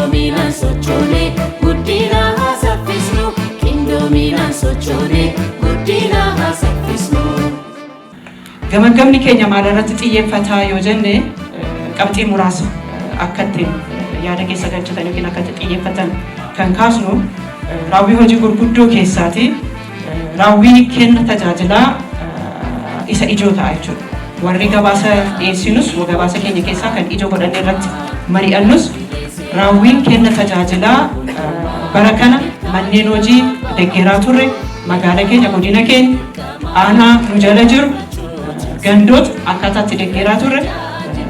Qindoominaan sochoonee guddina haa saffisnu. Qindoominaan sochoonee guddina haa saffisnu. Gamaggamni keenya maalirratti xiyyeeffataa yoo jenne, qabxii muraasa akka ittiin yaada keessa galchatan yookiin akka itti xiyyeeffatan kan kaasnu, raawwii hojii gurguddoo keessaati raawwii kenna tajaajilaa isa ijoo ta'a jechuudha. Warri gabaasa dhiyeessinus, gabaasa keenya keessaa kan ijoo godhanne irratti mari'annus, raawwiin kenna tajaajilaa bara kana manneen hojii deggeraa turre, magaala keenya, godina keenya, aanaa nu jala jiru, gandoota akkaataa itti deggeraa turre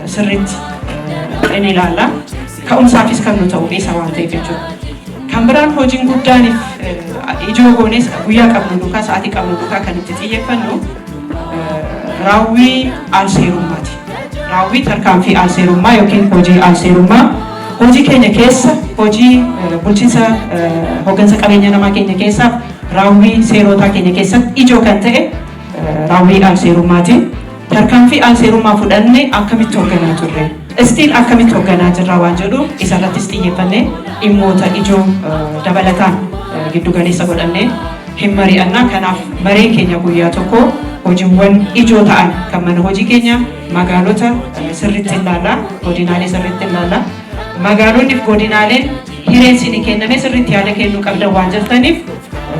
sirriitti ni ilaalla. Ka'umsaafis kan nu ta'u isa waan ta'eef jechuudha. Kan biraan hojiin guddaaniif ijoo goones, guyyaa qabnu duukaa, sa'aatii qabnu duukaa kan itti xiyyeeffannu raawwii alseerummaati. Raawwii tarkaanfii alseerummaa yookiin hojii alseerummaa hojii keenya keessa, hojii bulchiinsa hooggansa qabeenya namaa keenya keessaaf raawwii seerotaa keenya keessatti ijoo kan ta'e raawwii alseerummaati. Tarkaanfii alseerummaa fudhanne akkamitti hoogganaa turre? Still akkamitti hoogganaa jirra waan jedhu isarrattis xiyyeeffannee dhimmoota ijoo dabalataan giddu galeessa godhannee hin mari'annaa. Kanaaf mareen keenya guyyaa tokko hojiiwwan ijoo ta'an kan mana hojii keenya, magaalota sirriitti ilaalla, godinaalee sirriitti ilaalla. Magaalonni fi godinaaleen hireen isinii kenname sirriitti yaada kennuu qabdan waan jirtaniif,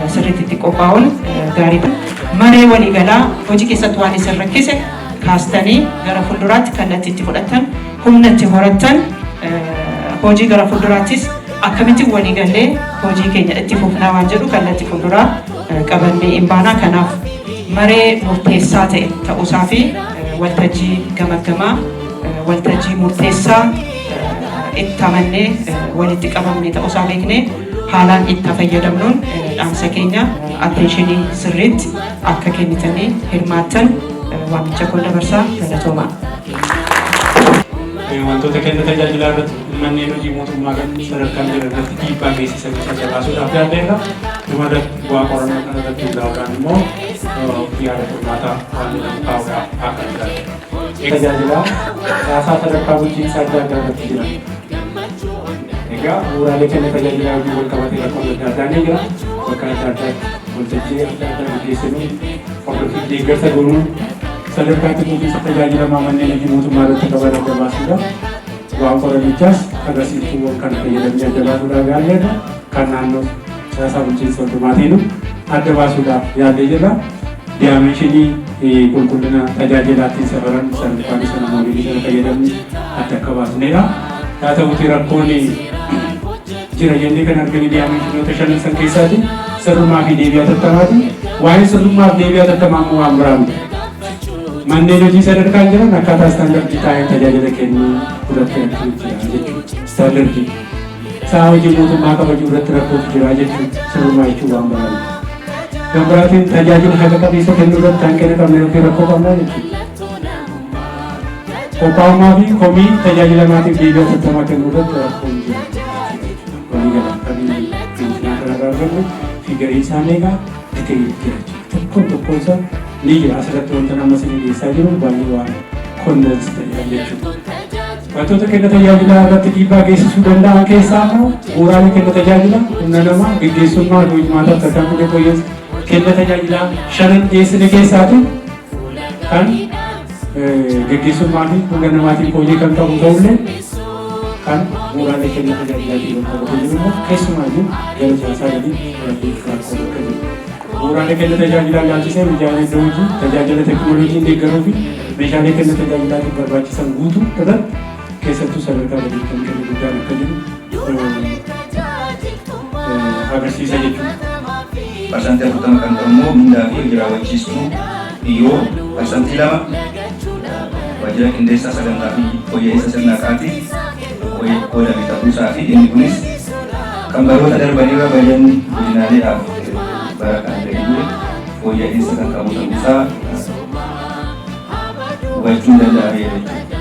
sirriitti itti qophaa'uun gaariidha. Maree waliigalaa hojii keessatti waan isin rakkise kaastanii gara fuulduraatti kallattii itti fudhattan, humna itti horattan, hojii gara fuulduraattis akkamitti waliigallee hojii keenya itti fufnaa waan jedhu kallattii fuulduraa qabannee hin baanaa. Kanaaf maree murteessaa ta'e ta'uusaa fi waltajjii gamaggamaa, waltajjii murteessaa itti amannee walitti qabamne ta'uusaa beeknee haalaan itti fayyadamnuun dhaamsa keenya. Attention sirriitti akka kennitanii hirmaattan waamicha koo dabarsaa. Galatoomaa. Wantoota kenna tajaajilaa irratti manneen hojii mootummaa kan sadarkaan jiran irratti dhiibbaa geessisan isa gabaasuudhaaf yaalleerra. Dhuma irratti bu'aa qorannoo kana irratti hundaa'uudhaan immoo yaada furmaataa waan jedhamu kaa'uudhaaf akka jiraatu. Tajaajilaa caasaa sadarkaa bulchiinsa adda addaa irratti jiran. Egaa bu'uuraalee kenna tajaajilaa hojii wal qabatee rakkoon adda addaa ni jira. Bakka adda addaatti waltajjii adda addaa gaggeessinuu, hordoffii deeggarsa goonuu, sadarkaa itti fufiinsa tajaajilamaa manneen hojii mootummaa irratti qaban adda baasuudha. Bu'aan qorannichaas agarsiiftuuwwan kana fayyadamnee adda baasuudhaaf yaalleerra. Kan naannoo caasaa bulchiinsa hundumaatiinu adda baasuudhaaf yaallee jirra. Dimension qulqullina tajaajilaattiin safaran sadarkaan sana modelii sana fayyadamne adda akka baasneedha. Haa ta'uutii, rakkoon jira jennee kan argani dimensionoota shanan san keessaati sirrummaa fi deebii hatattamaati. Waa'ee sirrummaa fi deebii hatattamaa immoo waan biraa miti. Manneen hojii sadarkaan jiran akkaataa standardii taa'een tajaajila kennuu irratti rakkoo jira jechuudha. Standardii. Sa'a hojii mootummaa kabajuu irratti rakkootu jira jechuudha. Sirrummaa jechuun waan biraa miti. Kan biraatiin tajaajila haqa qabeessa kennuu irratti hanqina qabna yookiin rakkoo qabna jechuudha. Qophaa'ummaa fi komii tajaajilamaatiif deebii hatattamaa kennuu irratti rakkoon jira. Walii gala kan finfinaa kanarraa argannu figure isaa meeqa detail jira jechuudha. Tokkoon tokkoon isaa ni jira. Asirratti wanta nama isin dhiyeessaa jiru baay'ee waan condense ta'edha jechuudha. Wantoota kenna tajaajilaa irratti dhiibbaa geessisuu danda'an keessaa immoo bu'uuraalee kenna tajaajilaa, humna namaa, gaggeessummaa fi hojimaataa tarkaanfilee fooyyessa kenna tajaajilaa shanan dhiyeessine keessaati kan gaggeessummaa fi humna namaatiin fooyyee kan qabu ta'ullee, kan bu'uuraalee kenna tajaajilaatiin wal qabatee jiru immoo keessumaayyuu gara caasaa gadiitti rakkoo bakka jiru. Bu'uuraalee kenna tajaajilaa ilaalchisee mijaalee iddoo hojii, tajaajila teekinooloojiin deeggaruu fi meeshaalee kenna tajaajilaatiif barbaachisan guutuu irratti keessattuu sadarkaa gadiitti kan kennu guddaan akka jiru agarsiisa jechuudha. 40% kan ta'u immoo mindaa fi hojii raawwachiistuu biiroo, 2% waajjira qindeessaa sagantaa fi fooyya'insa sirna haqaatiif qoodame ta'uusaa fi inni kunis kan baroota darbanirra bajanni godinaaleedhaaf bara kana gadi bu'e fooyya'insa kan qabu ta'uusaa hubachuun danda'ameera jechuudha.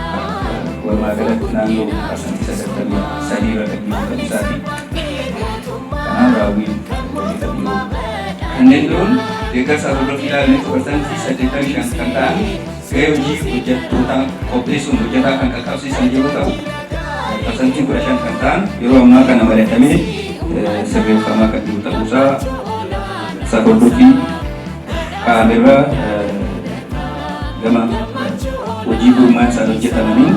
Walumaa galatti naannoo 93% irra kan jiru ta'uusaati. Kanaaf raawwiin hojii biiroo. Kanneen biroon deeggarsa hordoffii ilaalanitti 85% kan ta'an gahee hojii hojjettoota qopheessuun hojjetaa kan qaqqabsiisan yeroo ta'u, 15% kan ta'an yeroo ammaa kana mari'atamee sirreeffamaa kan jiru ta'uusaa isa hordoffii kaa'amerraa gama hojii gurmaa'insa hojjetamaniin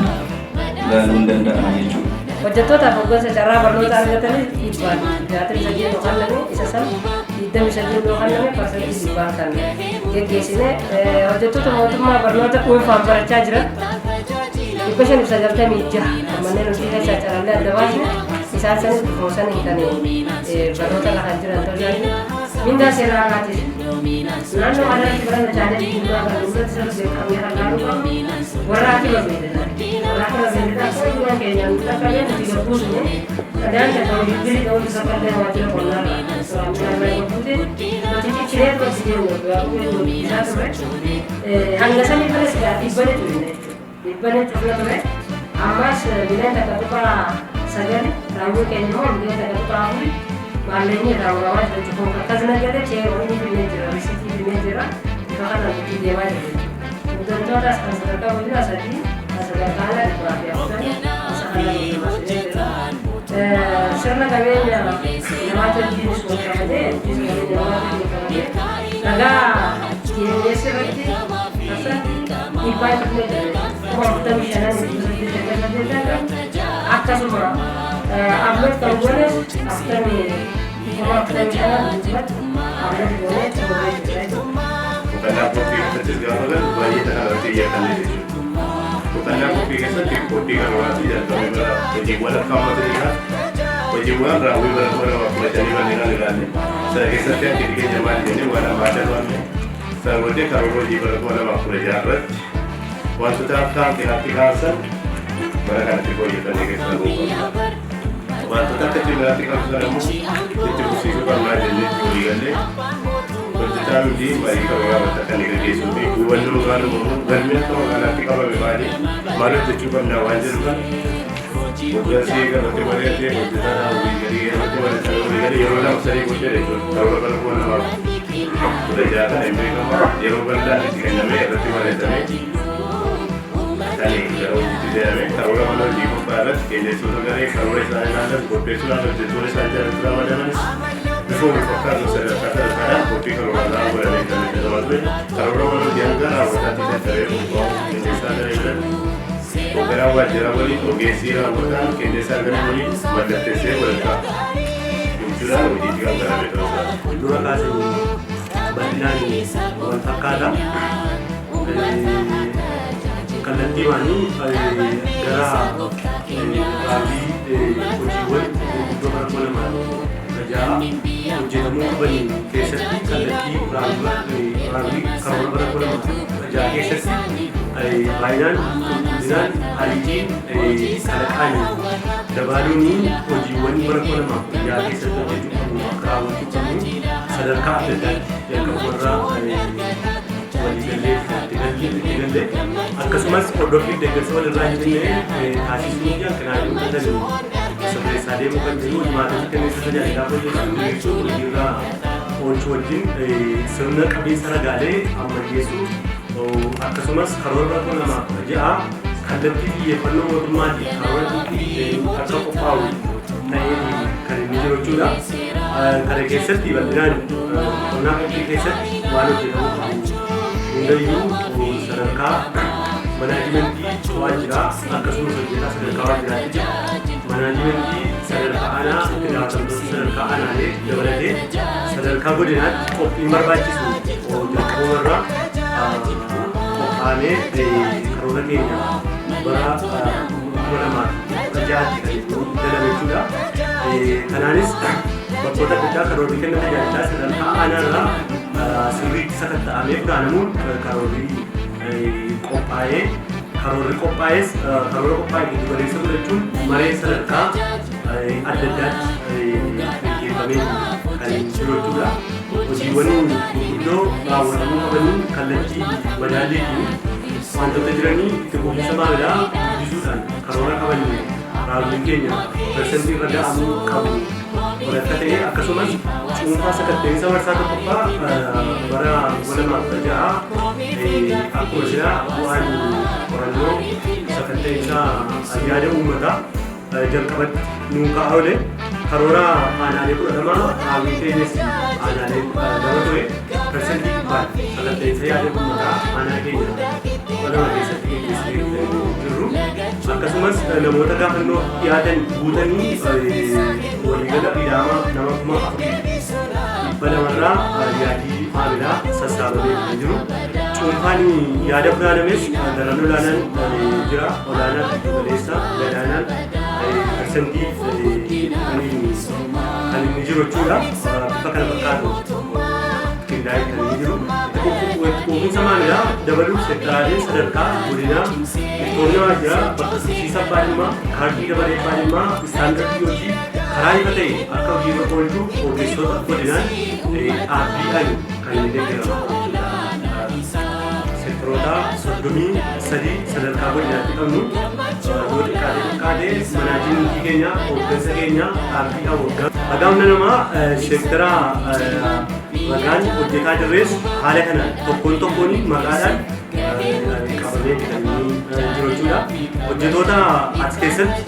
ilaaluun danda'ama jechuudha. Hojjettootaaf hoggansa carraa barnoota argatanii 663 nu kenname, isa san 23 nu kenname, 100% kan geggeessine. Hojjettoota mootummaa barnoota dhuunfaan barachaa jiran 596 kan manneen hojii keessaa caraallee adda baasne, isaan sanis bifuma saniin kan barnoota irra kan jiran ta'uu isaati. Mindaa seeraa alaatis naannoo kanatti barana chaalenjii guddaa kan duratti sirriitti beekamee kan laaluu qabnu warra hakima beeyladaa. Warra hakima beeyladaa akkuma keenyaan dhaqqabee nuti gabbuusne dhadhaan takka bilbilii ta'uu isa qallee waajjira qonnaa irraa midhaan gabbuute nuti ciccinee turatti deemnu isaa ture. Hanga sanii bira silaa dhibbane ture jechuudha. Dhibbane cufna ture. Ammas 1.9 miliyoona raawwii keenya immoo 1.4 miliyoona maallaqni irraa muramaa jira jechuudha. Akkas nagade ceeroo finnee jira, risiitii finnee jira, bifa kanaan nuti deemaa jira jechuudha. Hooggantoota kan sadarkaa godina sadii, kan sadarkaa aanaa 140, isa kana dabarsinee jira. Sirna qabeenya namaatti wajjinis wal qabatee, qabeenya namaatti wal qabatee ragaa DNS irratti 100% cufnee jira. 45,000 888, akkasuma ablood kan goones 45,000 dubbatti ablood goonee xumurree jira jechuudha. Boqonnaa qophii keessattis gaafa galu baay'ee kana irratti xiyyeeffanne jechuudha. Boqonnaa qophii keessatti qophii karooraatti jalqabee bara hojiiwwan akka hammataniidha. Hojiiwwan raawwii bara 2015 bal'inaan ilaalle. Sana keessatti hanqinni keenya maali jennee waan amma adda baafne. Sana booddee karoora hojii bara 2016 irratti wantoota akka hanqinaatti kaasan bara kanatti fooyyeffannee keessaa bahuu. Wantoota akka ciminaatti kaasan immoo itti fufsiisuu qabnaa jennee itti walii gallee, hojjetaan hundi marii karooraa irratti akka inni gaggeessuu fi hubannoo kaan uumamu, galmi akka magaalaatti qabame maali, maal hojjechuu qabnaa waan jedhu kan hoggansi irratti mari'atee, hojjetaan walii galii irratti mari'atee walii galii yeroo lama sadii gochee jechuudha. Karoora bara 2016 kana hin beekama, yeroo bal'aan itti kennamee irratti mari'atamee kan gara hojiitti seename. Karoora mana hojii qophaa'e irratti qindeessitoota garee karoora isaan ilaalan qopheessuudhaan, hojjettoota isaan jalatti ramadamanis bifa wal fakkaatu sadarkaa sadarkaadhaan qophii karooraa godhamee kan hojjetamaa ture. Karoora mana hojii hanga raawwataatti dadhabee qophaa'u qindeessaa garee biratti hoogganaa waajjira waliin, ogeessii raawwataan qindeessaa garee waliin mallatteessee walakkaa gochuudhaan hojiitti kan galame ta'uu isaati. Dura kaasanii bal'inaan wal fakkaata. Kallattii waanii gara raawwii hojiiwwan gurguddoo bara 2016 hojjetamuu qabaniin keessatti, kallattii raawwii karoora bara 2016 keessatti baay'inaan qulqullinaan, ariitiin, kalaqaan dabaaluun hojiiwwan bara 2016 keessatti hojjechuu qabnu akka raawwachuu qabnu sadarkaa adda addaatti jalqabumarraa waliigallee itti galle. Akkasumas hordoffii deeggarsa walirraa hin cinne taasisuu fi hanqinaalee mul'atan sirreessaa deemuu kan jiru, himaatota kenniinsa tajaajilaa fooyyessuu, diriirsuu, hojiirraa oolchuu wajjin sirna qabiinsa ragaalee ammayyeessuu, akkasumas karoora bara 2016 kallattii xiyyeeffannoo mootummaatiin karoora akka qophaa'u ta'ee kan inni jiru jechuudha. Kana keessatti bal'inaan qonnaa qophii keessatti waan hojjetamuu qabu hundayyuu sadarkaa manaajimentii waajjiraa, akkasumas hojjetaa sadarkaa waajjiraatti, manaajimentii sadarkaa aanaa, itti gaafatamtoota sadarkaa aanaalee dabalatee sadarkaa godinaatti qophiin barbaachisu jalqabumarraa qophaa'amee karoora keenya bara 2016tti kan itti galame jechuudha. Kanaanis bakkoota adda addaa karoorri kenna tajaajilaa sadarkaa aanaarraa sirriitti sakatta'amee funaanamuun karoorri qophaa'ee, karoorri qophaa'es karoora qophaa'e giddu galeessa godhachuun maree sadarkaa adda addaatti gaggeeffamee kan jiru jechuudha. Hojiiwwan gurguddoo raawwatamuu qabanii kallattii madaalliitiin wantoota jiranii itti fufiinsa maamilaa guddisuudhaan karoora qabanne raawwiin keenya persentii irra ga'amuu qabu walakka ta'e, akkasumas cuunfaa sakatta'insa marsaa tokkoffaa bara 2016 akkuma silaa bu'aan qorannoo sakatta'insa yaada uummataa Jalqabatti nuu ka'aa oole karoora aanaalee 12 raawwii keenyas aanaalee 12 ture 100% saganteessa yaada uummataa aanaa keenya 12 keessatti geggeessinee jirru. Akkasumas namoota gaafannoo dhiyaatan guutanii waliigala ida'ama nama 4,200rraa yaadii maamilaa sassaabamee kan jiru. Cuunfaan yaada funaanames daran olaanaan jira. Olaanaa, giddu galeessa, gadaanaan parsantii kan inni jiru jechuudha. Bifa kana fakkaatu qindaa'ee kan inni jiru. Quufinsa maamilaa dabaluuf sektaraaleen sadarkaa godinaa iftoomina waajjiraa bakka tursiisa abbaa dhimmaa, kaardii dabaree abbaa dhimmaa, istaandardii hojii karaa ifa ta'e akka hojiirra oolchuuf ogeessota godinaan dhaabbiidhaan kan inni deeggaramu. Sektoroota 33 sadarkaa godinaatti qabnu yoo xiqqaate xiqqaate manaajimentii keenya, hooggansa keenya dhaabbiidhaan waggaa. Ragaa humna namaa seektara ragaan hojjetaa jirres haala kana tokkoon tokkoon maqaadhaan qabamee kan inni jiru jechuudha. Hojjetoota as keessatti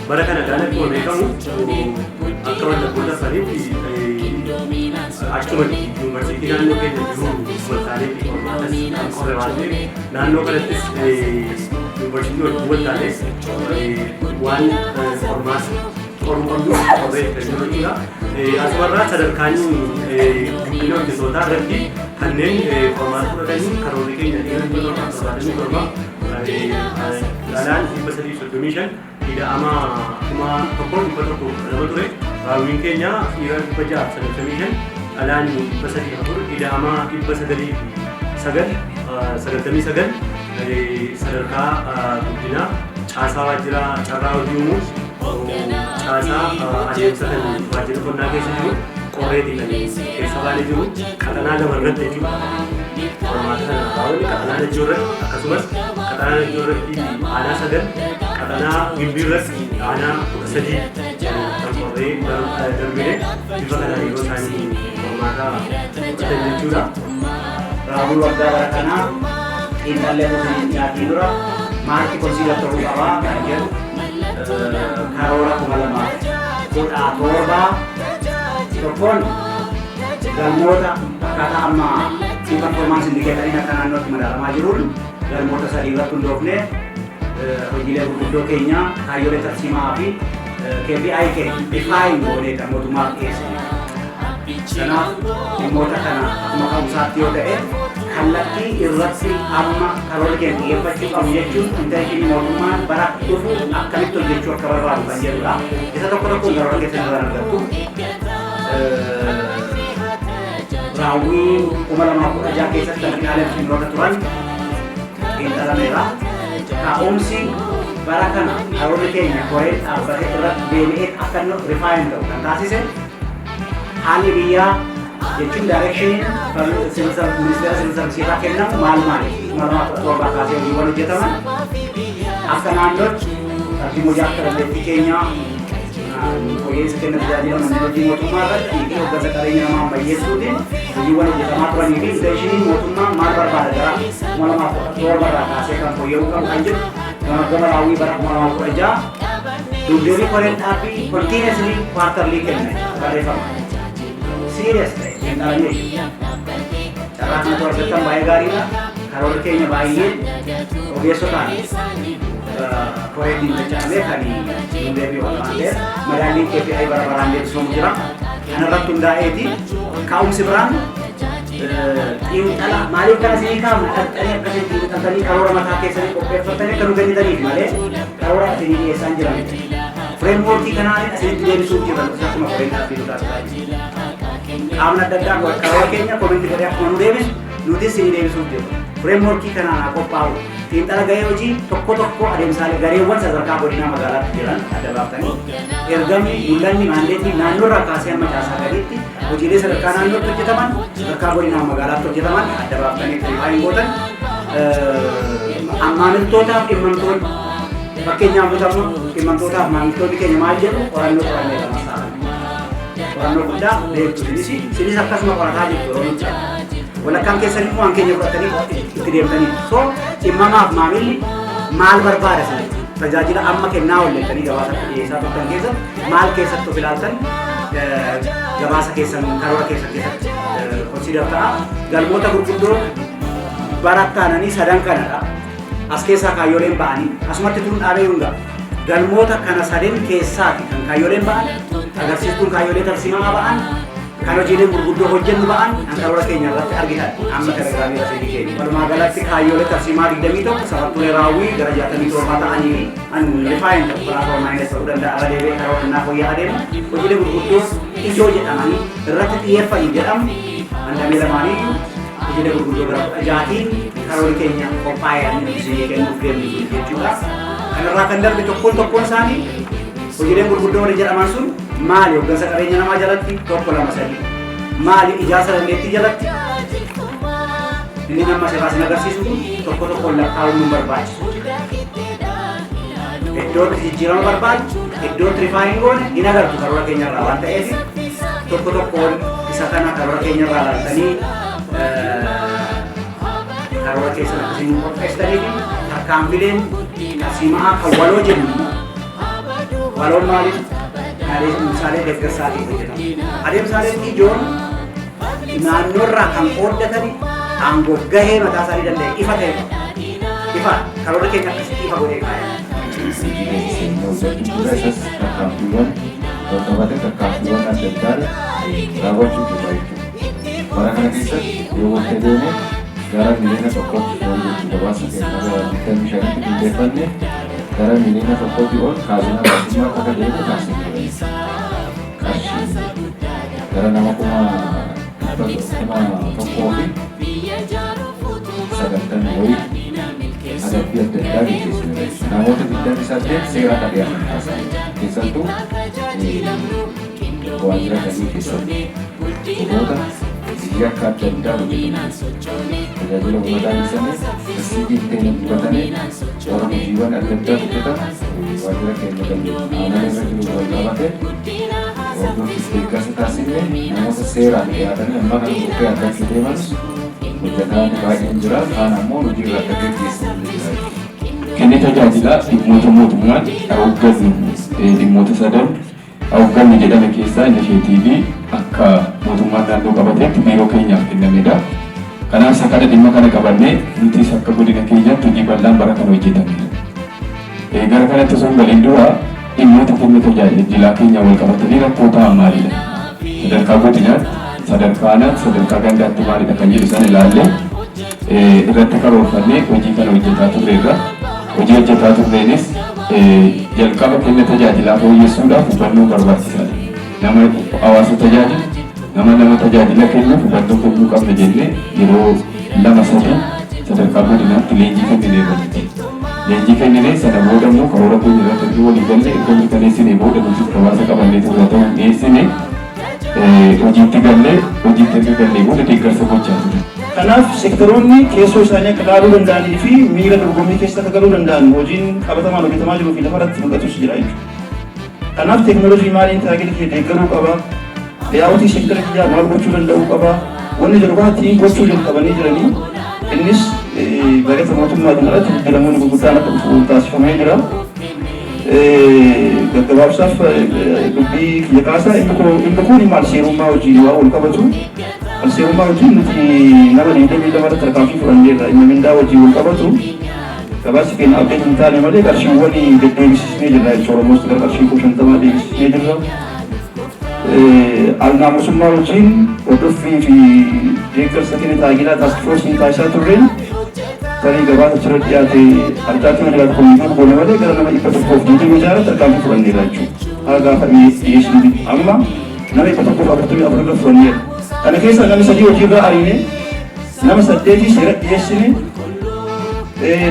bara kana gaan akkuma beekamu akka mallattoo saniitti achumatti yuunivarsiitii naannoo keenya jiru waltaalee fi qormaatas kan qorre waan ta'eef, naannoo kanattis yuunivarsiitii wajjin waltaalee waan qormaas qoruu qabnu qorree kan jiru jechuudha. Asumarraa sadarkaan guddina hojjetootaa irratti kanneen qormaata fudhatanii karoorri keenya dhiira 777, dhalaan 335, ida'ama 1,112 ture. Raawwiin keenya dhiira 695, dhalaan 304, ida'ama 909 99. Sadarkaa guddinaa caasaa waajjiraa carraa hojii uumuu, caasaa adeemsa kan waajjira qonnaa keessa jiru qorreetii kan keessa baanee jiru qaxanaa lama irratti jechuudha. Qormaata kana raawwanni qaxanaa Najjoo irratti, akkasumas qaxanaa Najjoo irratti aanaa sagal, qaxanaa Gimbii irratti aanaa 13 kan qorree darbine bifa kanaan yeroo isaanii qormaata fudhatan jechuudha. Raawwii waggaa bara kanaa xiinxallee osoo dhiyaatiin dura maaltu consider ta'uu qabaa kan jedhu karoora 2017 tokkoon galmoota akkaataa amma key performance indicatoriin akka naannootti madaalamaa jiruun galmoota sadii irratti hundoofne hojiilee gurguddoo keenya, kaayyolee tarsiimaa fi KPI keenya define goonee kan mootummaaf dhiyeessine. Kanaaf dhimmoota kana akkuma ka'umsaatti yoo ta'e, kallattii irratti amma karoora keenya xiyyeeffachuu qabu jechuun intention mootummaan bara dhufu akkamitti hojjechuu akka barbaadu kan jedhudha. Isa tokko tokkoon karoora keessa irraa argattu. Raawwii 2016 keessatti hanqinaalee fi turan xiinxalameera. Ka'umsi bara kana karoorri keenya koreen dhaabbate irratti deebi'ee akka inni refine ta'u kan taasise haalli biyyaa jechuun directioniin ministeera civil service irraa kennamu maal maali? 2017 kaasee hojiiwwan hojjetaman akka naannootti tartiiboo akka dandeettii keenyaa fooyya'insa kenna tajaajila manneen hojii mootummaa irratti fi hooggansa qabeenya namaa ammayyeessuutiin hojiiwwan hojjetamaa turanii fi intentioniin mootummaa maal barbaada gara 2017 irraa kaasee kan fooyya'uu qabu kan jedhu gama raawwii bara 2016 dubdeebii koreen dhaabbii continuously quarterly kenne barreeffama. Serious ta'e xiinxalanii carraa kanatu argattan baay'ee gaariidha. Karoorri keenya baay'een ogeessotaan koreetiin dacha'amee kan dubdeebii waan ta'eef madaalliin KPI bara baraan deebisifamu jira. Kanarratti hundaa'eeti ka'umsi biraan xiinxala maaliif kana isinii kaafna? Dhaqxanii akkasitti xiinxaltanii karoora mataa keessanii qopheeffattanii akka nu kennitaniif malee karoora isinii dhiyeessaan jiran. Frameworkii kanaan isinitti deebisuuf jira akkuma koreen dhaabbii nu taasisaa jiru. Qaamni adda addaa karoora keenya comment godhee akkuma nu deebisu nutis isinii deebisuuf jiru. Frameworkii kanaan haa qophaa'u. Xiinxala gahee hojii tokko tokko adeemsaalee gareewwan sadarkaa godinaa magaalaatti jiran adda baaftanii ergamni, mul'anni, mandateiin naannoo irraa kaasee hamma caasaa gadiitti hojiilee sadarkaa naannootti hojjetaman, sadarkaa godinaa magaalaatti hojjetaman adda baaftanii define gootan. Maamiltootaaf dhimmamtoonni, fakkeenyaaf nuti amma dhimmamtootaaf maamiltoonni keenya maal jedhu qorannoo qorannee lama sa'an qorannoo guddaa beektu. Isinis akkasuma qorataa jirtu yeroo nuti walakkaan keessan immoo waan keenya fudhatanii itti deemtanii. So dhimmamaaf maamilli maal barbaada sana Tajaajila amma kennaa hojjettanii gabaasa dhiyeessaa turtan keessatti maal keessatti of ilaaltan gabaasa keessan karoora keessan keessatti consider ta'a. Galmoota gurguddoo barattaananii sadan kanadha. As keessaa kaayyoleen ba'anii asumatti tun dhaabee hundaa galmoota kana saden keessaati kan kaayyoleen ba'an, agarsiistuun kaayyolee tarsiimaa ba'an, kan hojiileen gurguddoo hojjennu ba'an, kan karoora keenya irratti argitan amma telegiraamii rasiidii keenya. Walumaa galatti kaayyolee tarsiimaa 21, safartuulee raawwii gara 67 ta'anii an refine ta'u karaa formaayines ta'uu danda'a, irra deebi'ee karoora innaa fooyya'aa adeemu, hojiilee gurguddoo ijoo jedhamanii irratti xiyyeeffannu jedhamu handamee lamaanii hojiilee gurguddoo gara 16tiin karoorri keenya qophaa'ee isinii kennuuf deemnu jechuudha. Kanarraa kan darbe tokkoon tokkoon isaanii hojiileen gurguddoo warri jedhaman sun maali? Hooggansa qabeenya namaa jalatti tokko, lama, sadii maali? Ijaarsa dandeettii jalatti inni nama asirraa sin agarsiisu kun tokko tokkoon lakkaa'uun nu barbaachisu. Iddootti jijjiirama barbaadu, iddootti refine goone hin agartu karoora keenyarraa waan ta'eef, tokko tokkoon isa kana karoora keenyarraa laaltanii karoora keessan akkasiin nu qopheessitanii fi tarkaanfileen tarsiimaa kan waloo jennu waloon maaliif adeemsaalee deeggarsaatiin hojjetama. Adeemsaaleen ijoon naannoorraa kan qooddatani aangoo gahee mataa isaanii danda'e ifa ta'e qaba. Ifa karoora keenya akkasitti ifa godhee kaa'e. Hojii keessa seenee hojjechuu dura isas tarkaanfiiwwan wal qabate, tarkaanfiiwwan adda addaa raawwachuu jira jechuudha. Bara kana keessatti yoo walitti deeme gara 1 miliyoona ol jechuu, gabaasa keenya gara 25tti qindeeffanne, gara 1 miliyoona ol kaazinaa mootummaa akka deemu taasifneera. Qarshii gara nama 190,090 wayii adabbii adda addaa gaggeessineera. Namoota 28 seera akka dhiyaatan taasifne. Keessattuu waajjira galii keessatti namoota yakka adda addaa hojjetan, tajaajila uummataa ibsanii risiitii ittiin gubatanii warra hojiiwwan adda addaa hojjetan, waajjira keenya galii aanaa irra jiru wal qabate hordofii deeggarsa taasifne, namoota seeraan dhiyaatanii amma kana qophii argachuu deeman hojjetaan baay'een jira, kaan ammoo hojii irra akka geggeessan jira. Kenni tajaajilaa dhimmoota mootummaan hooggannu dhimmoota sadan hooggannu jedhame keessaa initiative akka mootummaan naannoo qabateetti biiroo keenyaaf kennamedha. Kanaaf isa kana dhimma kana qabannee nutis akka godina keenyaatti hojii bal'aan bara kana hojjetamedha. Gara kanatti osoo hin galiin dura dhimmoota kenna tajaajilaa keenya wal qabatanii rakkoo ta'an maalidha? Sadarkaa godinaatti, sadarkaa aanaatti, sadarkaa gandaatti maalidha kan jedhu sana ilaallee irratti karoorfannee hojii kana hojjetaa turreerra. Hojii hojjetaa turreenis jalqaba kenna tajaajilaa fooyyessuudhaaf hubannoo barbaachisaadha. Nama hawaasa tajaajilu, nama nama tajaajila kennuuf hubannoo kennuu qabna jennee yeroo lama sadii sadarkaa godinaatti leenjii kennineerra miti. Leenjii kenninee sana booda immoo karoora keenya irratti erga walii galle, erga mirkaneessinee booda, nutis gabaasa qabannee turre ta'uu dhiyeessine, hojiitti gallee, hojiitti erga gallee booda deeggarsa gochaa ture. Kanaaf seektaroonni keessoo isaanii akka ilaaluu danda'anii fi miira dorgommii keessa akka galuu danda'an hojiin qabatamaan hojjetamaa jiruu fi lafa irratti mul'atus jira jechuudha. Kanaaf teekinooloojii maaliin tajaajila kee deeggaruu qaba, layout seektara kiyyaa maal gochuu danda'uu qaba, wanni jedhu kanatti gochuu jalqabanii jiranii, innis bareeta mootummaatiin alatti jijjiiramoonni gurguddaan akka dhufu taasifamee jira. Gaggabaabsaaf dubbii kiyya kaasaa, inni kun maal seerummaa hojii waa wal qabatu. Seerummaa wajjin nuti nama 22 irratti tarkaanfii fudhanneerra. Inni mindaa wajjin wal qabatu gabaasi keenya update hin taane malee qarshiiwwan deddeebisisnee jirra jechuudha. Oromoos gara qarshii 50,000 deebisisnee jirra. Alnaamusummaa wajjin hordoffii fi deeggarsa kenna tajaajilaa task forceiin taasisaa turreen tarii gabaasa achirra dhiyaate arjaatii mana dhiyaatu communicate goone malee gara nama 126 tarkaanfii fudhanneerra jechuudha. Haga gaafa dhiyeessinu amma nama 144 irra fudhanneerra. Kana keessa namni sadii hojiirra ariine, nama saddeetii seera dhiyeessine,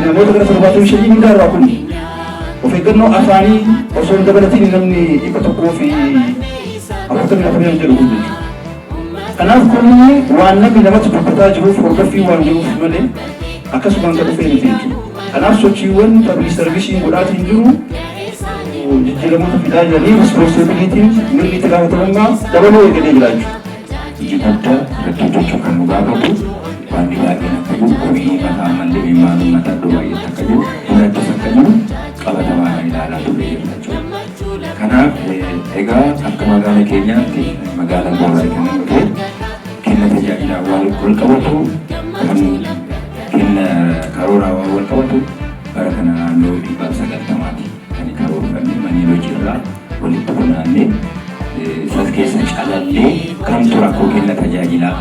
namoota gara 75 hundaarraa kun of eeggannoo afaanii osoo hin dabalatiin namni 144 jedhu kun jechuudha. Kanaaf kun waan namni namatti dubbataa jiruuf, hordoffii waan jiruuf malee akkasumaan kan dhufee miti jechuudha. Kanaaf sochiiwwan public serviceiin godhaatiin jiru jijjiiramoota fidaa jiranii, responsibilityn mirgi itti gaafatamummaa dabaluu eegalee jira jechuudha. Hojii guddaa irratti hojjechuu kan nu gaafatu wanni baay'een akka jiru, komii mataa ammallee ilmaan uummataa iddoo baay'eetti akka jiru, durattis akka jiru. Qabatamaan ilaalaa turre jechuudha. Kanaaf egaa akka magaala keenyaatti, magaalaa Booraa kan dhufe kenna tajaajilaa waan wal qabatu, kan kenna karooraa waan wal qabatu, bara kana naannoo 190ti kan karoorfanne. Manneen hojiirraa walitti funaannee, isas keessa calallee, kamtu rakkoo kenna tajaajilaa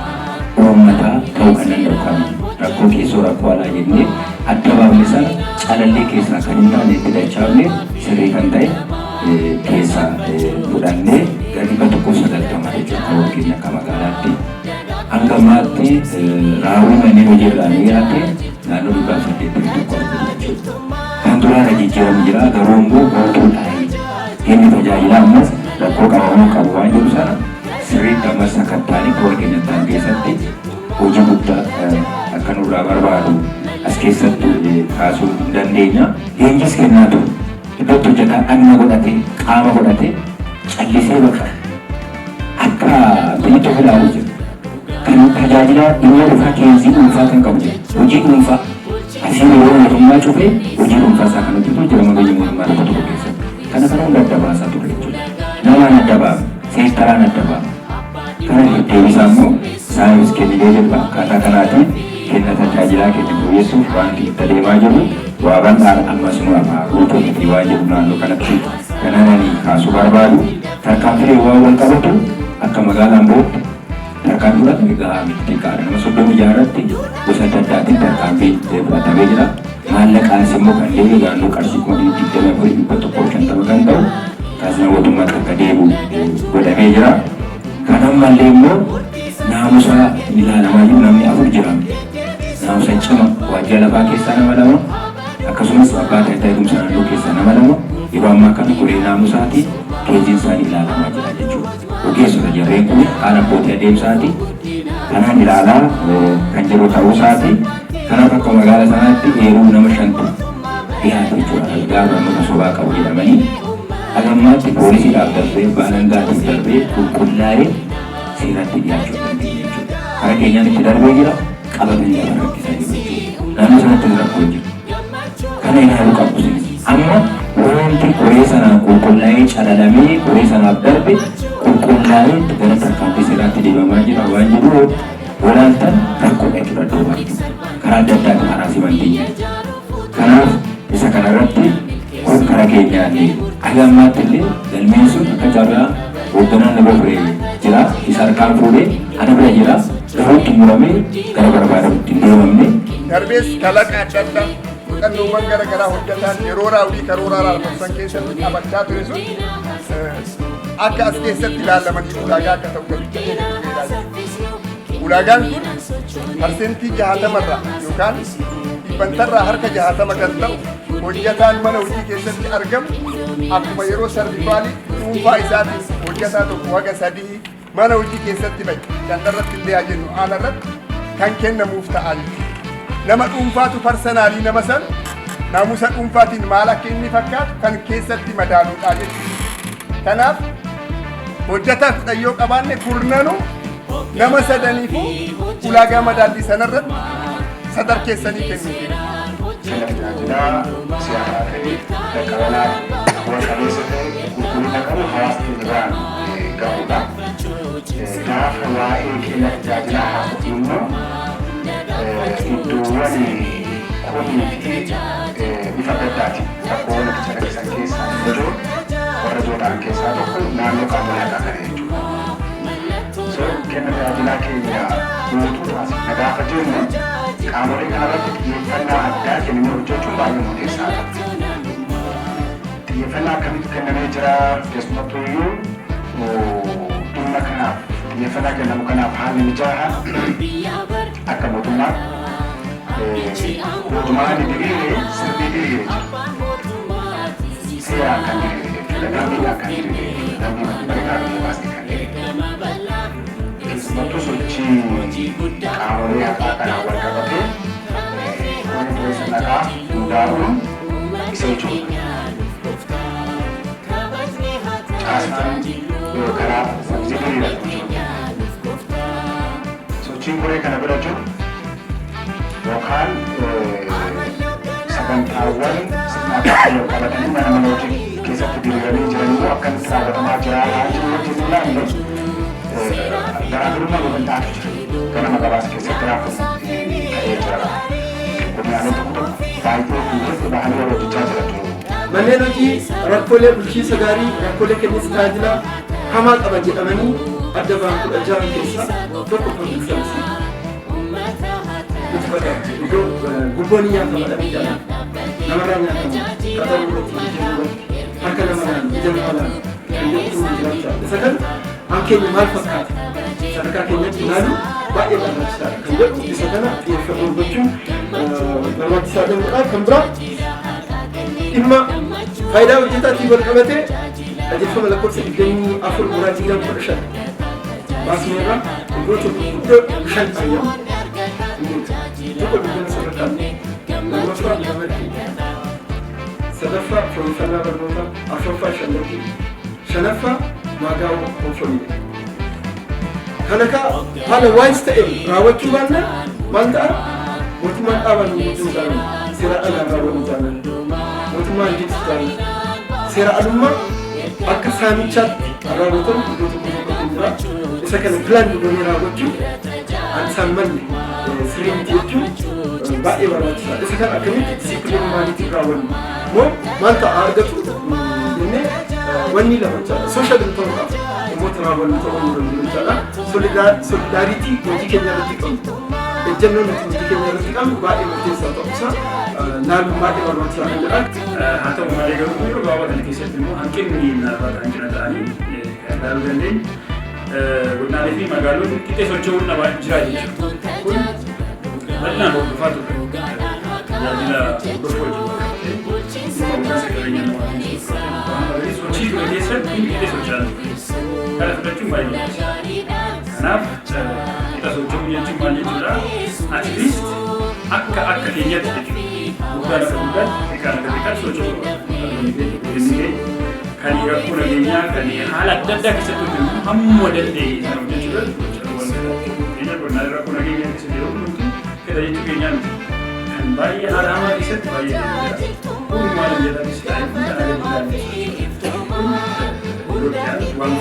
uummataa ta'uu kan danda'u, kan rakkoo keessoo, rakkoo alaa jennee adda baafne sana calallee keessaa kan hin taane itti dachaafne, sirrii kan ta'e keessaa fudhannee gara 190 jechuudha karoora keenya akka magaalaatti. Hanga ammaatti raawwii manneen hojiirraa ni dhiyaate naannoo 181 jechuudha. Kan duraarra jijjiiramu jira, garuu immoo guutuudhaan kenni tajaajilaa ammas rakkoo qabamuu qabu waan jiru sana sirriitti ammas sakattaanii karoora keenya ta'an keessatti hojii guddaa akka nurraa barbaadu as keessatti kaasuu hin dandeenya. Leenjis kennaa ture. Iddootti hojjetaa dhagna godhatee, qaama godhatee, callisee bakka akka biyyi tokko ilaalu jira. Kan tajaajila dhimma dhufaa keezii dhuunfaa kan qabu jira. Hojii dhuunfaa asii yeroo mootummaa cufee hojii dhuunfaa isaa kan hojjetu jira biyya mootummaa tokko tokko keessatti. Kana kana hunda adda baasaa ture jechuudha. Namaan adda baafne, seektaraan adda baafne. Kana deddeebisaa immoo saayinsii kenninee jirra. Akkaataa kanaatiin kenna tajaajilaa keenya fooyyessuuf wanti itti adeemaa jiru waa bal'aan ammas nu hafa, guutuu miti waan jedhu naannoo kanatti kanananii kaasuu barbaadu. Tarkaanfilee waan wal qabatu akka magaalaan bootti tarkaanfii fudhatame gahaa miti, xiqqaadha. Nama 36 irratti gosa adda addaatiin tarkaanfii fudhatamee jira. Maallaqaanis immoo kan deebi'u naannoo qarshii 24,150 kan ta'u kaasina mootummaatti akka deebi'u godhamee jira. Kan ammallee immoo naamusa ilaalamaa jiru namni afur jira. Naamusa cima waajjira lafaa keessaa nama lama, akkasumas abbaa taayitaa eegumsa naannoo keessaa nama lama yeroo ammaa kana koree naamusaati keeziin isaanii ilaalamaa jira jechuudha. Ogeessota jarreen kun haala abbootii adeemsaati. Kanaan ilaalaa kan jiru ta'uu isaati. Kanaaf akka magaala sanaatti eeruu nama shantu dhiyaate jechuudha. Ragaa barnoota sobaa qabu jedhamanii haga ammaatti poolisiidhaaf darbee, baalangaatiif darbee, qulqullaa'ee seeratti dhiyaachuu dandeenya jechuudha. Karaa keenyaan itti darbee jira, qabatanii lafa rakkisaa jiru jechuudha. Naannoo sanatti rakkoon jira. Kana ilaaluu qabu isinis. Amma wanti koree sanaan qulqullaa'ee, calalamee koree sanaaf darbe, qulqullaa'ee gara tarkaanfii seeraatti deemamaa jira waan jedhu walaaltan rakkoodha jechuudha iddoo baay'ee. Karaa adda addaatiin karaa simantii jira. Kanaaf isa kanarratti kun karaa keenyaan haga ammaatti illee galmeen sun akka carraa hoogganaan nama ture jira. Isa harkaan fuudhee ana bira jira. Garuu xumuramee gara barbaadamutti hin deemamne. Darbees kalaqa adda addaa, muuxannoowwan gara garaa hojjetaan yeroo raawwii karooraa raawwatan keessatti qabachaa ture sun akka as keessatti ilaalamanii ulaagaa akka ta'u galicha eegaluudhaa jechuudha. Ulaagaan kun 60%rraa yookaan dhibbantarraa harka 60 kan ta'u hojjetaan mana hojii keessatti argamu akkuma yeroo sarvifaalii dhuunfaa isaatiin hojjetaa tokko haga sadii mana hojii keessatti bahe gandarratti illee haa jennu haala irratti kan kennamuuf ta'a jechuudha. Nama dhuunfaatu personally nama san naamusa dhuunfaatiin maal akka inni fakkaatu kan keessatti madaaluudha jechuudha. Kanaaf hojjetaa 10 yoo qabaanne, kurnanu nama sadaniifuu ulaagaa madaallii sanarratti sadarkeessanii kennuufi. Kenna tajaajilaa si'ataa ta'e, dhaqqabanaa, bu'a qabeessa ta'e, qulqullina qabu hawaasa keenya biraan gahuudha. Gaafa waa'ee kenna tajaajilaa haasofnu immoo iddoowwan komii fi bifa adda addaati rakkoowwan itti calaqqisan keessaa ijoo warra ijoo ta'an keessaa tokko naannoo qaamolee haqaa kana jechuudha. So kenna tajaajilaa keenya guutuu taasifna gaafa jennu qaamolee kanarratti xiyyeeffannaa addaa kennee hojjechuun baay'ee murteessaadha. Xiyyeeffannaa akkamitti kennamee jira? Keessumattuu iyyuu dhimma kanaaf xiyyeeffannaa kennamu kanaaf haalli mijaa'aa akka mootummaatti mootummaan diriiree, sirni diriiree jira. Seeraan kan diriire jechuudha. Dambiidhaan kan diriire jechuudha. Dambii bareedaa biyya baasee kan diriire. Keessumattuu sochii qaamolee haqaa kanaan wal qabatee koreen to'annoo haqaa hundaa'uun isa ijoodha. Caasaan karaa hojii diriiran hojii. Sochiin koree kana bira jiru yookaan sagantaa Sagantaawwan sirna haqaa wal qabatanii mana mana hojii keessatti diriiranii jiran immoo akkamitti raawwatamaa jira jiru wajjin ilaalle, garaagarummaa babal'aatu jira. Ganama gabaasa keessatti rakkoon ka'ee jira. Godinaalee tokko tokko baay'ee fuulduratti bahanii warra hojjechaa jiran jiru. Manneen hojii rakkoolee bulchiinsa gaarii, rakkoolee kenniinsa tajaajilaa hamaa qaban jedhamanii adda ba'an 16 keessaa tokko public service. Nuti bakka iddoo gubboon ni nyaatama dhabee jaalala. Namarraa nyaatama. Qaxaruu irratti, jijjiiruu irratti, harka namarraan, ija namarraan kan jettu jiraachaa. Isa kana an keenya maal fakkaata? Sadarkaa keenyatti ilaalu baay'ee barbaachisaadha kan jedhu, isa kana xiyyeeffannoo gochuun barbaachisaa ta'uudha. Kan biraa dhimma faayidaa hojjetaatiin wal qabatee qajeelfama lakkoofsa 24/2015 baasneerra, iddoo gurguddoo shan ayyamu. Tokko, guddina sadarkaa; lammaffaa, ramaddii; sadaffaa, fooyyeffannaa barnootaa; afuraffaa, shallaggii; shanaffaa, maagaa'uu konfoliidha. Kana kaa haala waayis ta'een raawwachuu baannaan maal ta'a? Mootummaan dhaabaan nu guutuu jaalala. Seera alaan raawwannu jaalala. Mootummaan jibsu jaalala. Seera alummaa akka saamichaatti raawwatamu iddoo tokko tokkotti jira. Isa kana plan goonee raawwachuun an isaan malle sirrii miti jechuun baay'ee barbaachisaadha. Isa kana akkamitti discipline maaliitiin raawwannu? Moo maal ta'a argatu jennee wanni lama jechaadha. Social ta'uudhaaf dhimmoota raawwannu ta'uu nu danda'u jechaadha. Solidarity hojii keenya irratti qabnu. Ejjennoo nuti hojii keenya irratti qabnu baay'ee murteessaa ta'uusaa laaluun baay'ee barbaachisaa kan jedhan. Haa ta'u malee garuu yeroo gabaabaa kana keessatti immoo hanqinni naafata hanqina ta'anii kan ilaaluu dandeenyu. Godinaalee fi magaalonni qixxee socho'uun dhabaa jira jechuudha. Kun bal'inaan hordofaa turre. Tajaajila hordofuu wajjin qabatee, dhimma hoggansa qabeenya namaatiin qabatee, sochii ture keessatti hundi qixxee socho'aa ture. Kana fudhachuun baay'ee barbaachisaadha. Kanaaf qixa socho'uu jechuun maal jechuudha? At least akka keenyatti jechuudha. Guddaan akka guddaatti, xiqqaan akka xiqqaatti socho'uu qaba. Guddinni keenya kan rakkoo nageenyaa, kan haala adda addaa keessatti hojjennu, hamma danda'e sana hojjechuu irratti hojjechuu. Qonnaa rakkoo nageenyaa keessa yeroo hundumtu fedha jechuu keenyaa miti. Kan baay'ee haala hamaa keessatti baay'ee jira. Kun maal jedhanis ta'e, kun kana gadi ilaalu kun yeroo waan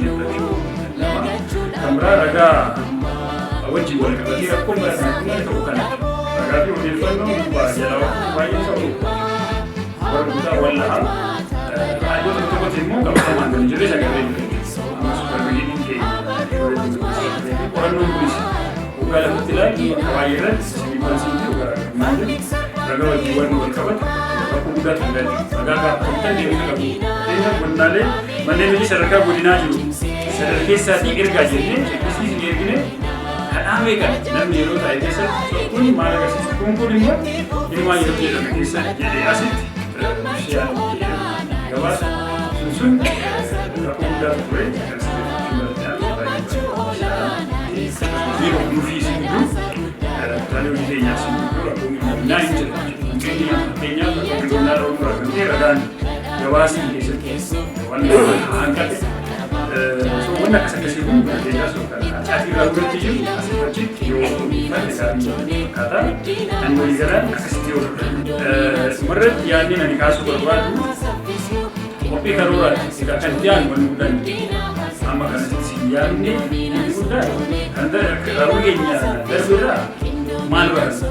fooyya'u. Kan biraa ragaa wajjin wal qabatee rakkoon bara kana kun tokko kana. Ragaa fi odeeffannoo gubbaa jalaa baay'ee isa warra guddaa wallaha. Iddoo tokko tokkotti immoo qabatamaan kan jirre sagarree jiru. Amma supervisioniin keenya qorannoon kunis waggaa lafatti ilaallu bakka baay'ee irratti discrepancyn jiru garaagarummaan jiru. Ragaa wajjin wal qabatu rakkoo guddaatu jira jechuudha. Ragaa gaafatan deebisa qabu. Fakkeenyaaf, godinaalee manneen hojii sadarkaa godinaa jiru sadarkeessaatii ergaa jennee checklistii isin ergine kadhaa meeqa namni yeroo taa'e keessatti kun maal agarsiisa, kun immoo ilmaa yeroo jedhame keessa jedhee asitti ishee gabaasa sun rakkoo guddaatu ture kan sirreeffachuu baay'ee hojii hordofii isin gidduu, kutaalee hojii keenyaa isin gidduu rakkoo qindoominaa hin jira. Hanqinni fakkeenyaaf rakkoo qindoominaa irra irraa kan ta'e ragaan gabaasni keessatti waan hanqate. So wanni akkas akkasii kun fakkeenyaaf so kan caatii irraa duratti jiru asii achitti yoo uffate gaarii fakkaata. Kan walii galaan akkasitti yoo fudhatan. Dhumarratti yaadni ani kaasuu barbaadu qophii karooraati. Egaa kan itti aanu wanni guddaan amma kanatti si yaadne inni guddaan kan raawwii keenya darbeerraa maal baranna?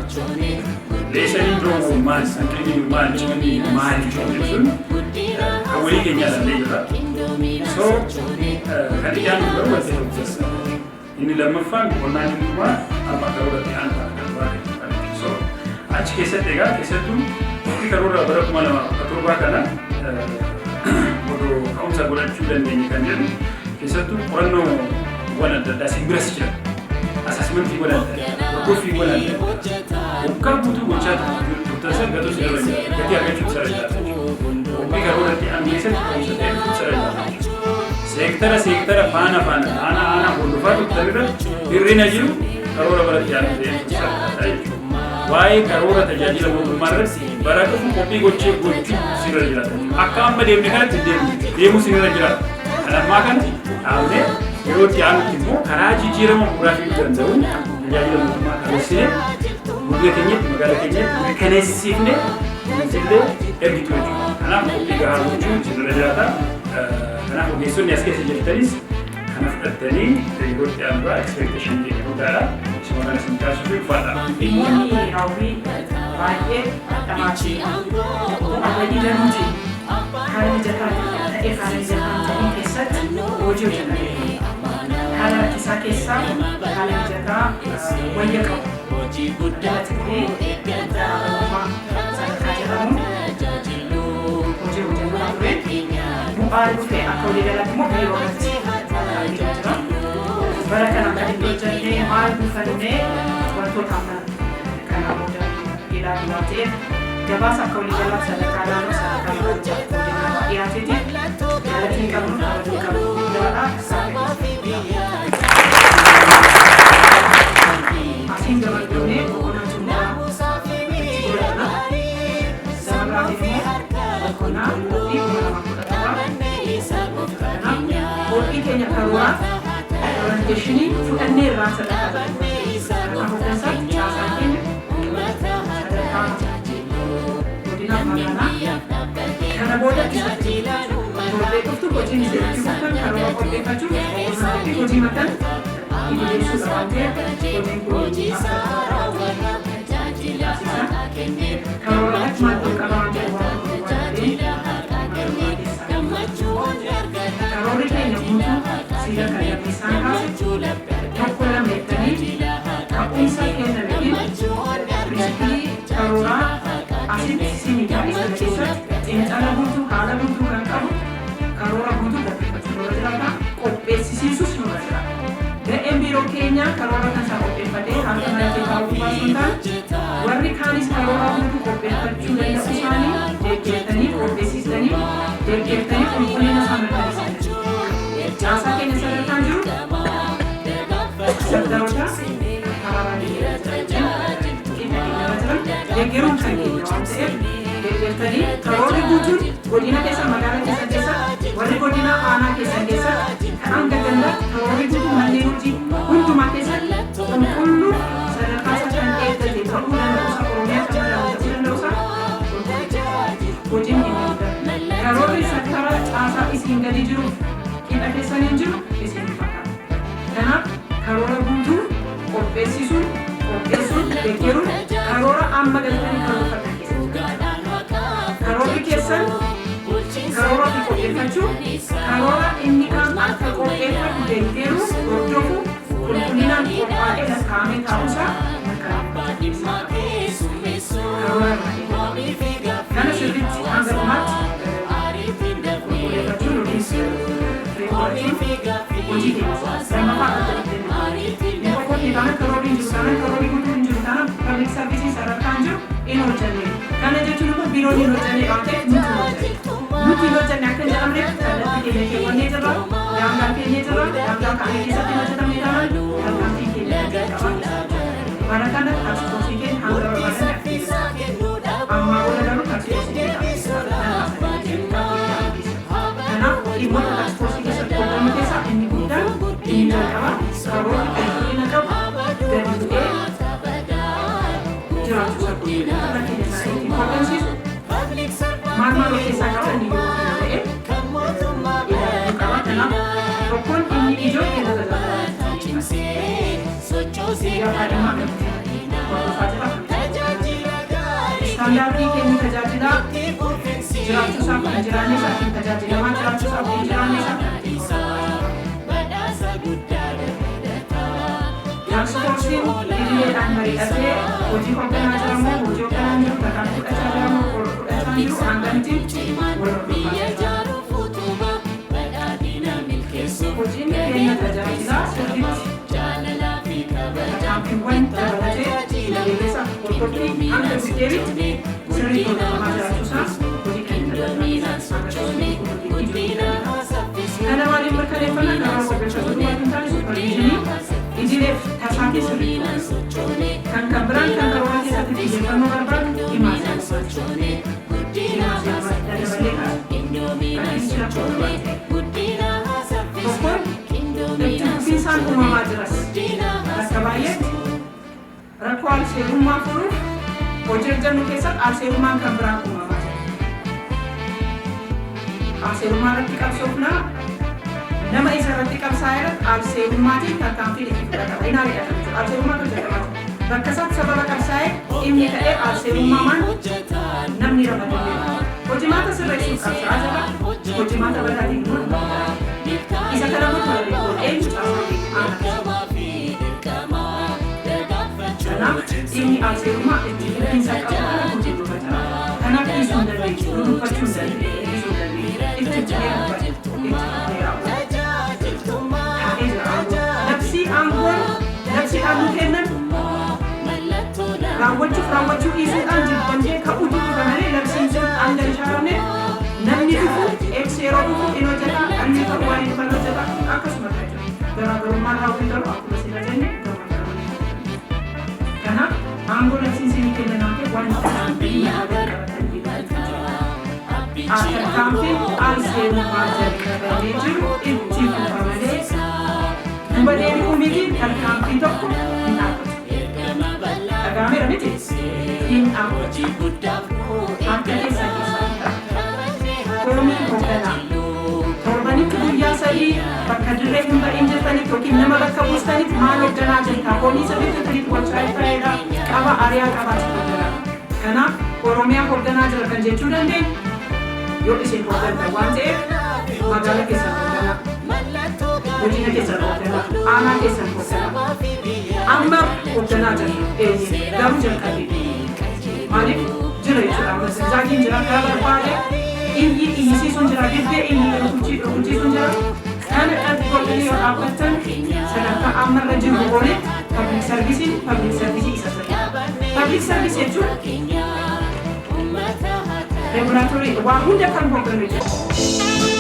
Lessoniin biroo maal? Hanqinni maal? Ciminni maal? Jechuun kan walii keenyaa ilaallee jirra. So kan itti aanu garuu wanti tokko inni lammaffaan qonnaan inni dhumaa amma karooratti aanu kan karoora. So achi keessatti egaa keessattuu qophii karoora bara 2017 kana odoo ka'umsa godhachuu dandeenye kan jedhu, keessattuu qorannoowwan adda addaa isin biras jira. Assessmentiiwwan adda addaa, hordoffiiwwan adda addaa waggaa guutuu gochaa turtan san gatuu sirra jira. Gatii argachuun sirra jira. Qophii karooratti aanu keessatti ka'umsa ta'e sirra jira. Seektara seektara faana faana, aanaa aanaa hordofaa turtan irratti hir'ina jiru karoora baratti aanu ta'e sirra jira jechuudha. Waa'ee karoora tajaajila mootummaa irratti bara dhufu qophii gochee gochuu sirra jiraata. Akka amma deemne kanatti deemu deemuu sirra jiraata. Kan ammaa kana dhaabnee yeroo itti aanutti immoo karaa jijjiirama bu'uuraa fiduu danda'uun tajaajila mootummaa karoorsinee Godina keenyatti, magaalaa keenyatti mirkaneessifne nutillee ergitu jechuudha. Kanaaf qophii gahaa gochuun isinirra jiraata. Kanaaf ogeessonni as keessa jirtanis kana fudhattanii yeroo itti aanuraa expectation keenya guddaadha. Isuma kana isin taasisuu ulfaadha. Dhimmoonni raawwii baay'ee dhamaatii bu'aawwan danuuti haala mijataa ta'ee haala mijataa hin ta'in keessatti hojii hojjetamee haala rakkisaa keessaa haala mijataa wayya qabu jalatti ta'ee ogummaa sadarkaa jedhamu hojii hojjetamaa ture. Bu'aa dhufe akka waliigalaatti immoo biiroo irratti argina jira. Bara kana kan itti hojjennee maal buufannee wantoota amma kanaa booda ilaalu waan ta'eef, gabaasa akka waliigalaatti sadarkaa naannoo, sadarkaa magaalaa godinaa dhiyaateetiif galatiin qabnu, kabajuu qabnu guddaadha. Asiin gabaabdoonee boqonnaa xumuraa itti godhatna. Sama biraatiin immoo boqonnaa qophii 2017. Kanaaf qophii keenya karooraa orientation fudhannee irraa sadarkaa jedhamu. Sadarkaa hooggansaatti caasaan keenya sadarkaa godinaaf magaalaa kana booda isa torbee dhuftu hojiin isin fuftan karoora qopheeffachuuf boqonnaa fi hojii matan idileessuudha waan ta'eef, hojiin kun akka taasisa. Karoora irratti maal ta'uu qaba waan jedhu waan tokko waan ta'eef, karoorri keenya guutuu siila kan lammeessaan kaase tokko lama jettanii ka'umsa kennameetiin principle karooraa asitti sinidha. Isa keessatti xiinxala guutuu, haala guutuu kan qabu karoora guutuu qopheeffachuu nurra jiraata, qopheessisiisus nurra jiraata. Ga'een biiroo keenya karoora kan isaa qopheeffatee harka maratee kaa'uu baasuu hin taane, warri kaanis karoora guutuu qopheeffachuu danda'u isaanii deeggartanii, qopheessistanii, deeggartanii, qulqullina isaa mirkaneessitanii. Caasaa keenya sadarkaan jiru sektaroota karaa jiran deeggaruun kan keenya waan ta'eef, deeggartanii karoorri guutuun godina keessa, magaalaa keessa keessa, warri godina aanaa keessa keessa, kan hanga gandaatti karoorri guutuun manneen hojii hundumaa keessatti qulqulluu sadarkaa isaa kan eeggate ta'uu danda'u isaa, Oromiyaa kan madaalu ta'uu danda'u isaa hojiin inni guddaan. Karoorri sektara caasaa isiin gadi jiruuf hidha keessaniin jiru isin fakkaata. Kanaaf karoora guutuu qopheessisuun, qopheessuun, deeggaruun karoora amma galtanii karoorfatan keessa jira. Karoorri keessan karoora ofii qopheeffachuu, karoora inni kaan akka qopheeffatu deeggaruu, hordofuu, qulqullinaan qophaa'ee lakkaa'amee taa'uusaa mirkaneeffachuu. Karoora irraa eegama. Kana sirriitti hanga dhumaatti qulqulleeffachuun yookiin fireeffachuun hojii keenya lammaffaa akka ta'e. Inni tokkotti taanaan, karoorri hin jiru taanaan, karoorri guutuu hin jiru taanaan, public service sadarkaan jiru hin hojjenne. Kana jechuun immoo biiroon hin hojjenne waan ta'eef nuti hin hojjenne. Nuti hin hojjenne akka hin jedhamneef kallattii keenya keewwannee jirra, daangaa keenya jirra, daangaa kaa'ame keessatti hin hojjetamne taanaan tarkaanfiin keenya kan jalqabaa. Bara kana task force keenya hanga barbaadan ammaa booda garuu task force keenya. Kanaaf dhimmoota task force keessatti qoodamu keessaa inni guddaan, inni jalqabaa, karoorri qulqullina qabu gadi bu'ee jiraachuu isaa qulqullina keenya sana ittiin hooggansiisu maal maal of keessaa qaba inni yoo ta'e ilaaluu qaba. Kanaaf tokkoon inni ijoo kenna tajaajila gaafa dhimma akkamitti hordofaa jira. Istaandaardii kennu tajaajilaa jiraachuu isaa fi jiraanne isaa, ittiin tajaajilamaa jiraachuu isaa fi jiraanne isaa kan ittiin. Task forceiin idileedhaan mari'atee hojii hoogganaa jira moo hojii hoogganaa hin jiru, tarkaanfii fudhachaa jira moo fudhachaa hin jiru, hangamitti wal hordofaa jira. Hojiin kenna tajaajilaa sirriitti tarkaanfiiwwan dabalatee deeggarsa hordoffii hanga dubdeebitti sirriitti hordofamaa jiraachuu isaa hojii kenna tajaajilaa agarsiisu. Kana maaliif mirkaneeffannaa karaa qopheeffachuu duwwaa hin taane, supervision idileef tasaatii sirriitti kan kan biraan kan karoora keessatti xiyyeeffannoo barbaadu himaa seerummaati. Himaa seerummaati dabalee kan tokkoon itti fufiinsaan uumamaa jiras bakka baay'eetti. Rakkoo alseerummaa furuuf hojii hojjennu keessatti alseerummaan kan biraa uumamaa jira. Alseerummaa irratti qabsoofnaa, nama isa irratti qabsaa'e irratti alseerummaatiin tarkaanfiin itti fudhatama. Inni ari'atama jechuudha. Alseerummaatu hojjetamaa jira. Bakka isaatti sababa qabsaa'e dhimmi ka'ee alseerummaa maan namni ramadamee hojimaata sirreessuuf qabsaa'aa jira. Hojimaata badaatiin immoo isa kana gochuu eenyu caasaa aanaa. Kanaaf dhimmi alseerummaa itti fufiinsa qabu kana hojii jira. Kanaaf dhiisuu hin dandeenyu, dudubbachuu hin dandeenyu, dhiisuu hin dandeenyu. Itti fufnee dubbachuu, itti fufnee raawwachuu. Taa'ee jira aangoo. Labsii aangoon labsiidhaan nu kennan raawwachuuf raawwachuu dhiisuudhaan jibbannee ka'uu dhufa malee, labsiin sun hanga hin shaaramne namni dhufu eegsi yeroo dhufu in hojjeta, inni ta'u waan hin dhufan hojjeta, akkasuma ta'e jira. Garaagarummaan raawwii garuu akkuma sila jenne gama gama. Kanaaf aangoo labsiin isinii kennan ta'e waan qabatanii tarkaanfiin al seerummaa jalqabamee jiru itti fufa malee duuba deebi'uu miti, tarkaanfii tokko hin dhaabbatu. Dhaga'ameera miti? Hin dhaabbatu. Harka keessan keessaa hin dhaabbatu. Koomii hoogganaa. Torbanitti guyyaa 3 bakka dirree hin ba'iin jirtanitti yookiin nama bakka buustanitti maal hoogganaa jirta? Koomii sirriitti tiriit gochaa ta'eedha. Qaba ariyaa qabaatu hoogganaa. Kanaaf Oromiyaa hoogganaa jira kan jechuu dandeenyu yoo isin hooggantan waan ta'eef, magaalaa keessan hoogganaa, godina keessan hoogganaa, aanaa keessan hoogganaa. Amma hoogganaa jira eenyu garuu jalqabee maaliif jira jechuudha. Amma zigzaagiin jira, karaa barbaade iyyi iyyisiisuun jira, dibbee iyyi rukuchiisuun jira. Kana dhabbi godhanii yoo dhaabbattan, sadarkaa ammarra jiru olitti public service public service isa sirrii. Public service jechuun regulatory waa hunda kan hoogganu jechuudha.